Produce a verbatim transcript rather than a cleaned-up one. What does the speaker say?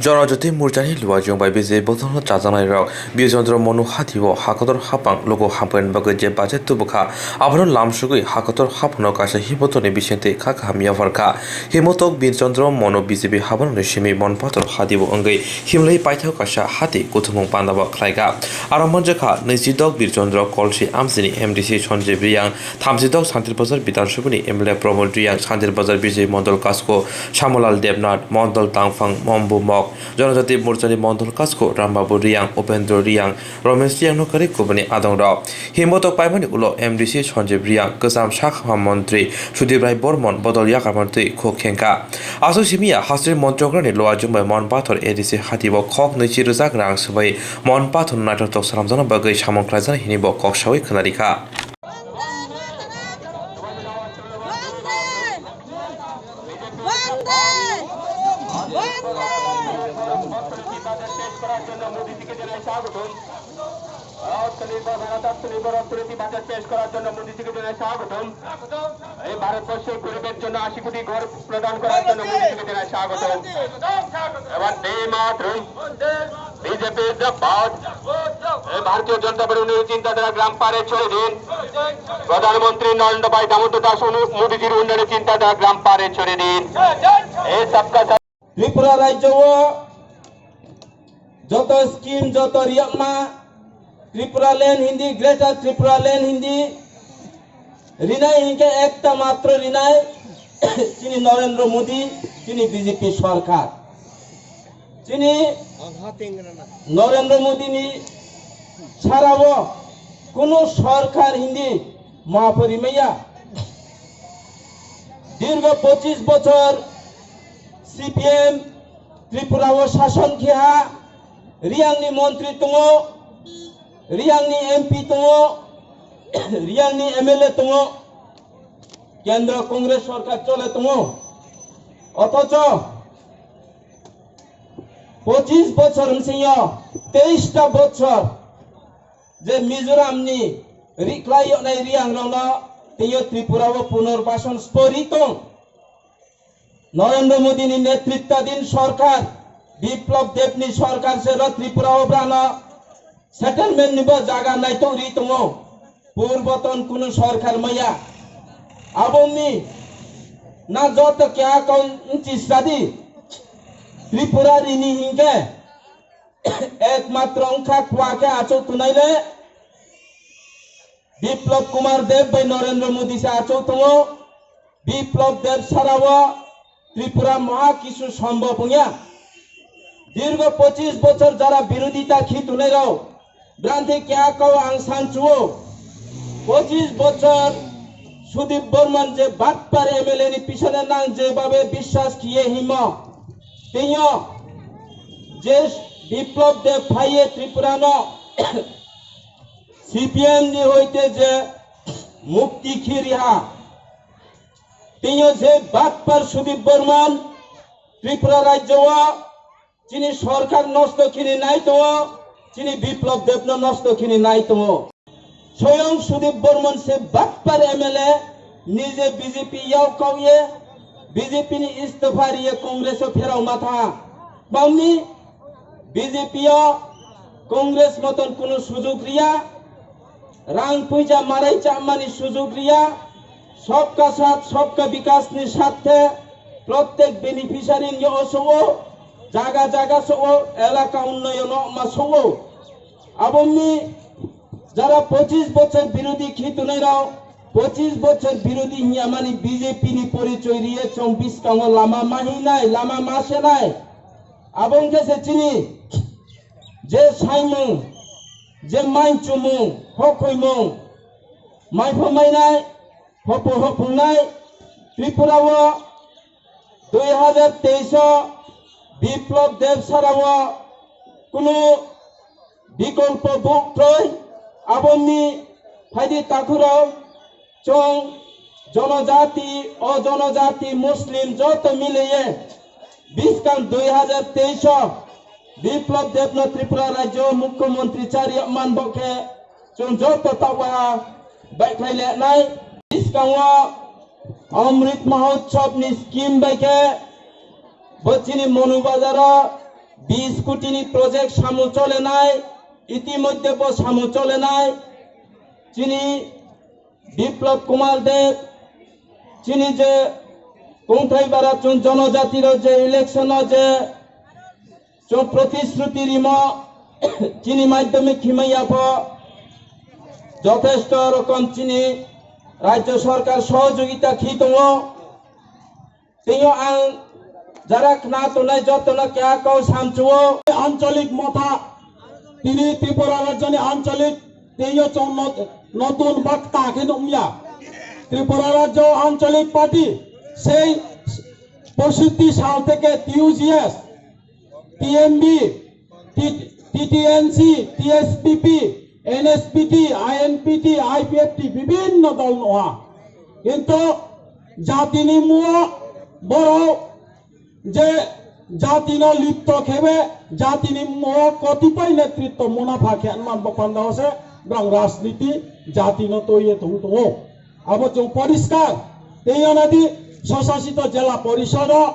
Janajati Morchani luajwng bai B J P bodolno chajaknairok Bir Chandra Manu hatio hakotor haphang luku hamkrai bagwi je bacha tubukha, abono lamsugwi hakotor haphangno kaisa himbotorni bisingtwi kha kaham yapharkha. Himbotok Bir Chandra Manu B J P haphangni simi Monpathor hatio wngwi himlai paithak kaisa hati kuthumung pandaba khlaikha. Aro manjakha nwisidok Bir Chandra Kolsi amchini M D C Sanjib Riyang, thamsidok Santir Bazar Bidhan Sabhani M L A Pramod Riyang, Santir Bazar Bijay Mondol Kasko, Shyamlal Debnath, Mondol Tangphang, Mombu Mok, Janajati Morchani Mondol Kasko, Rambabu Riyang, Upendra Riyang, Romesh Riyang no kwrwi kubuni adongrok. Himbotok paimani ulo M D C Sanjib Riyang, kwcham sakha montri Sudip Rai Bormon bodol yakar montri khuk khengkha. Aswk simiya hastri monchokrani luajwng bai Monpathor A D C hatio khok nwichi rwjak rang swbai Monpathor naithotok swnamjakna bagwi samung khlaijak hinwi bo kok sawi khwnarikha. অর্থনীতি বাজার, অর্থনীতি বাজার পেশ করার জন্য মোদিজিকে জানাই স্বাগতম। এই ভারতবর্ষে গরিবের জন্য আশি কোটি ঘর প্রদান করার জন্য মোদিজিকে জানাই স্বাগতম। এবার বন্দে মাতরম। বিজেপি জিন্দাবাদ। এই ভারতীয় জনতা পার্টি উন্নয়নের চিন্তাধারা গ্রাম পারে ছড়িয়ে দিন। প্রধানমন্ত্রী নরেন্দ্র ভাই দামোদর দাস উনি-, মোদিজির উন্নয়নের চিন্তাধারা গ্রাম পারে ছড়িয়ে দিন। এই সবকা সাথ Tripura rajyo o joto scheme, joto riyakma Tripura land hindi, Greater Tripura land hindi rinai hinkhe ekta matro rinai chini Narendra Modi, chini B J P sorkar. Chini Narendra Modi ni sarao kunu sorkar hindi mapori maya. Dirgo pochis bochor C P M Tripura o sason khe ha, Riyang ni montri tongo, Riyang ni M P tongo, Riyang ni M L A tongo, Kendro Congress sorkar chole tongo. Othocho pochis bochor bsingyo teis ta bochor je Mizoram ni rikhlai yoknai Riyang rokno teiyo Tripura o punor bason spori tong. Narendra Modi ni netritwadhin sorkar, Biplab Deb ni sorkar se ro Tripura o brano settlement ni bo jaga naitok ri tongo. Purboton kunu sorkar maya. Aboni na joto keha kau nchi sadi. Tripura rini hinkhe ekmatro wngkha kua khe achuk tunai le Biplab Kumar Deb bai Narendra Modi se achuk tongo. Biplab Deb sarao Tripura moha kisu sombhob wngya. Dirgo pochis bochor jara birodita khitunai rao, branthe keha kau ang sanchuo. Pochis bochor Sudip Borman je batpar M L A ni pisone nang je babe biswas khiye himo. Teiyo je Biplab Deb phaiye Tripura no C P M ni hoite je mukti khiriha. Teiyo je batpar Sudip Borman Tripura rajyo o chini sorkar nosto khini nai tongo, chini Biplab Deb no nosto khini nai tongo. Soyong Sudip Borman se batpar M L A nije B J P yao kau ye B J P ni istifa riye Congress o pherao matha. Bamni B J P o Congress moton kunu sujug riya. Rang puija marai chamani sujug riya, sabka saath sabka vikas ni sathe prottek beneficiary ni oso o, jaga jaga so o, elaka unnoyon o ma so o. Aboni jara pochis bochor birodhi khitunai rao, pochis bochor birodhi hiya mani B J P ni porichoi riye chong biskango lama mahinai, lama masenai. Abong khe se chini je saimung, je mainchumung, hokhoimung, maipho mainai, hopo hophungnai, Tripura o dui hajar teis o Biplab Deb sara o kunu bikolpo buk troi, aboni phaidi takhurok chong jonojati, o jonojati, Muslim joto miliye biskang dui hajar teis o Biplab Debno Tripura rajyo mukhyamantri chariya manbo khe chwng joto tabwa baikhlai lenai. Biskango Amrit Mahotsav ni scheme bai khe bo chini Monu Bazar o Bis koti ni project samung cholenai, itimodhye bo samung cholenai. Chini Biplab Kumar Deb, chini je kongthai bara chwng jonojati rok je election o je chwng protishruti rimo, chini madhyamik himaya pho jothesto rokom chini rajya sarkar sohojogita khi tongo. Teiyo ang jara khna tongnai jotono keha kok samchuo. Ancholik motha, tini Tripura rajyoni ancholik teiyo chong not-, notun bakta khe nukya. Tripura rajyo ancholik party sei poishoti sal theke T U G S, T M B, T-, T T N C, T S P P, N S P T, I N P T, I P F T, bibhinno dol noha. Kintu jatini muo borok je jatino lipto khebe, jatini muo kotipai netritto munapha khe anman bopanda ose brang rajniti jatino toye tong tongo. Abo chwng poriskar. Tei onadi sosasito jela porisodo